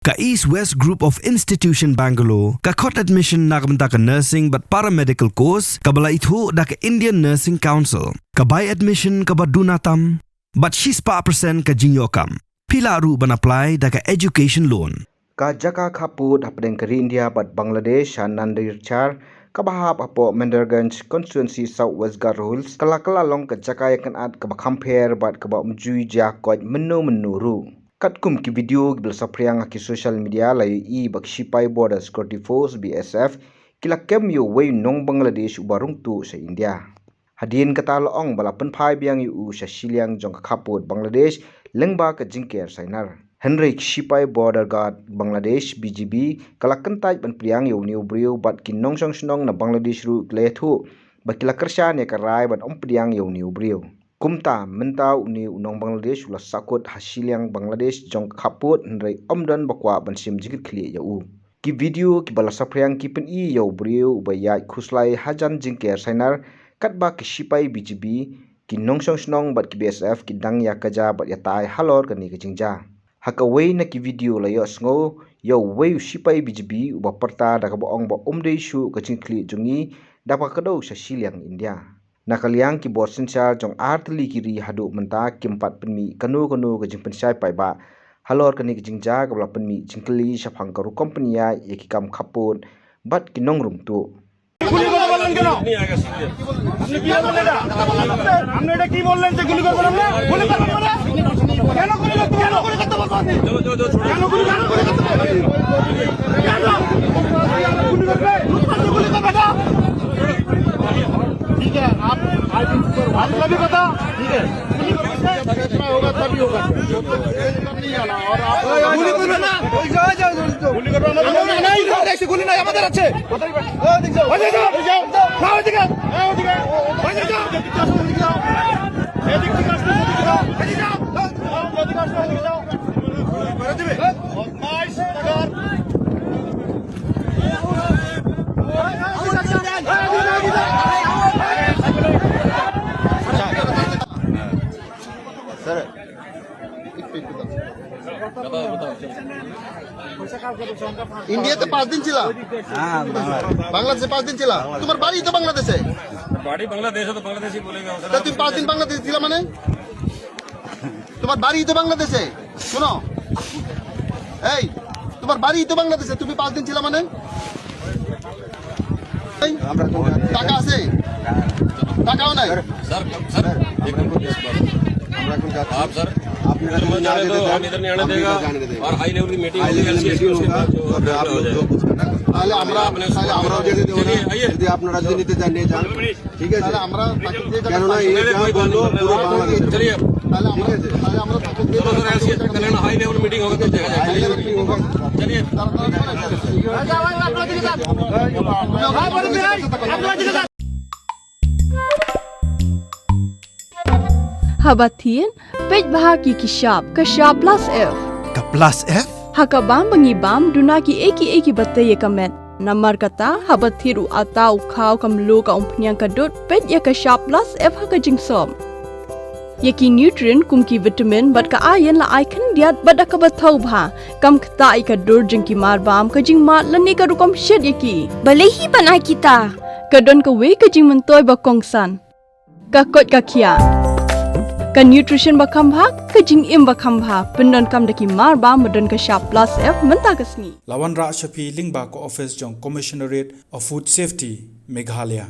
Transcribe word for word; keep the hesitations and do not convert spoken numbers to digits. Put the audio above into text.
Ka East West Group of Institution Bangalore ka khot admission na ka bynta ka nursing bad paramedical course kaba la ithuh da ka Indian Nursing Council. Ka bai admission kaba duna tam bad shispah percent ka jingïoh kam. Phi lah ruh ban apply da ka education loan. Ka jaka khappud hapdeng ka ri India bad Bangladesh ha Nandirchar kaba hap hapoh Mandarganj constituency South West Garo Hills ka la kylla long ka jaka ïakynad kaba kham pher bad kaba ym ju ïa koit mynno mynno ruh. Katkum ki video kiba la saphriang ha ki social media la ïohi ba ki shipai Border Security Force, B S F, ki la kem ïa uwei u nong Bangladesh uba rung tuh sha India. Hadien kata la ong ba la pynphai biang ïa u sha shiliang jong ka khappud Bangladesh lyngba ka jingker sainar. Hynrei ki shipai Border Guard Bangladesh, B G B, ka la kyntait ban pdiang ïa une u briew bad ki nongshong shnong na Bangladesh ruh ki la ïathuh ba ki la kyrshan ïa ka rai ban ym pdiang ïa une u briew. Kumta mynta une u nong Bangladesh u la sahkut ha shiliang Bangladesh jong ka khappud, hynrei ym don ba kwah ban shim jingkitkhlieh ïa u. Ki video kiba la saphriang ki pyni ïa u briew uba ïaid khuslai hajan jingker sainar katba ki shipai B G B, ki nongshong shnong bad ki B S F ki dang ïakajia bad ïatai halor kane ka jingjia. Ha kawei na ki video la ïohsngew ïa uwei u shipai B G B uba pyrta da kaba ong ba ym dei shuh ka jingkitkhlieh jong ngi da ba ka dei sha shiliang India. Na ka liang ki bor synshar jong artylli ki ri haduh mynta kim pat pynmih kano kano ka jingpynshai paidbah halor kane ka jingjia kaba la pynmih jingkylli shaphang ka rukom pynïaid ïa ki kam khappud bad ki nongrung tuh. গুলি করবেন কেন? আপনি কি বললেন এটা? আপনি এটা কি বললেন যে গুলি করবেন আমরা? গুলি করবেন মানে? কেন গুলি করতে, কেন গুলি করতে বলবো আপনি? কেন গুলি, কেন গুলি করতে বলবো? কেন? গুলি করবে? গুলি করবে না? ठीक है, आप आज भी पता, ठीक है, गुली करते हैं, इतना होगा तभी होगा। नहीं आना, और आप गुली करना। গুলি করবে আমাদের। না, না, না, না, না, গুলি নাই, আমাদের আছে। ওদিকে যাও। ওদিকে যাও। না, ওদিকে। হ্যাঁ, ওদিকে। ওদিকে যাও। এদিকে আসো, ওদিকে যাও। এদিক থেকে আসো, ওদিকে যাও। এদিকে যাও। এদিকে আসো, ওদিকে যাও। বদমাইশ, কোথাকার। স্যার, ইন্ডিয়াতে পাঁচ দিন ছিলা? হ্যাঁ, বাংলাদেশ। বাংলাদেশে পাঁচ দিন ছিলা? তোমার বাড়ি তো বাংলাদেশে। বাড়ি বাংলাদেশে, তো বাংলাদেশি বলেগা। তা তুমি পাঁচ দিন বাংলাদেশে ছিলা মানে? তোমার বাড়ি তো বাংলাদেশে। শোনো, এই, তোমার বাড়ি তো বাংলাদেশে, তুমি পাঁচ দিন ছিলা মানে? এই, টাকা আছে? টাকাও নাই। सर, सर, एक मिनट। आप सर, आप मेरा इधर मत जाने दो, हम इधर नहीं आने देगा। और हाई लेवल की मीटिंग होगी, एलसीएस की, उसके बाद जो होगा, आप लोग जो कुछ करना। তাহলে আমরা, তাহলে আমরাও যেতে দেবো না। যদি আপনারা যদি নিতে চান, নিয়ে যান। ঠিক আছে? তাহলে আমরা তাকে দিয়ে কেননা এই যা বললো, পুরো বাংলাদেশ। তাহলে আমরা, তাহলে আমরা তাকে দিয়ে चलो सर, एलसीएस पे कल्याण हाई लेवल मीटिंग होगा, तो देखा जाएगा। हाई लेवल मीटिंग होगा। चलिए। Haba thied, peit bha ki ki shap, ka shap plus F. Ka plus F? Ha ka bam ba ngi bam, duna ki ei ki ei kiba tei ïa ka met. Namar kata, haba thied u atta u khaw ka mluh ka umphniang ka dud, peit ïa ka shap plus F ha ka jingsop. Ïa ki nutrient kum ki vitamin bad ka iron la ai khyndiat bad da kaba thaw bha. Kam ktah ïa ka dur jong ki mar bam, ka jingmad lane ka rukom shet ïa ki. Balei hi ban ai kita? Ka don kawei ka jingmyntoi ba kongsan. Ka koit ka khiah. Ka nutrition ba kham bha, ka jingim ba kham bha. Pyndonkam da ki mar bam ba don ka shap plus F mynta ka sngi. La wanrah sha phi lyngba ka office jong Commissionerate of Food Safety, Meghalaya.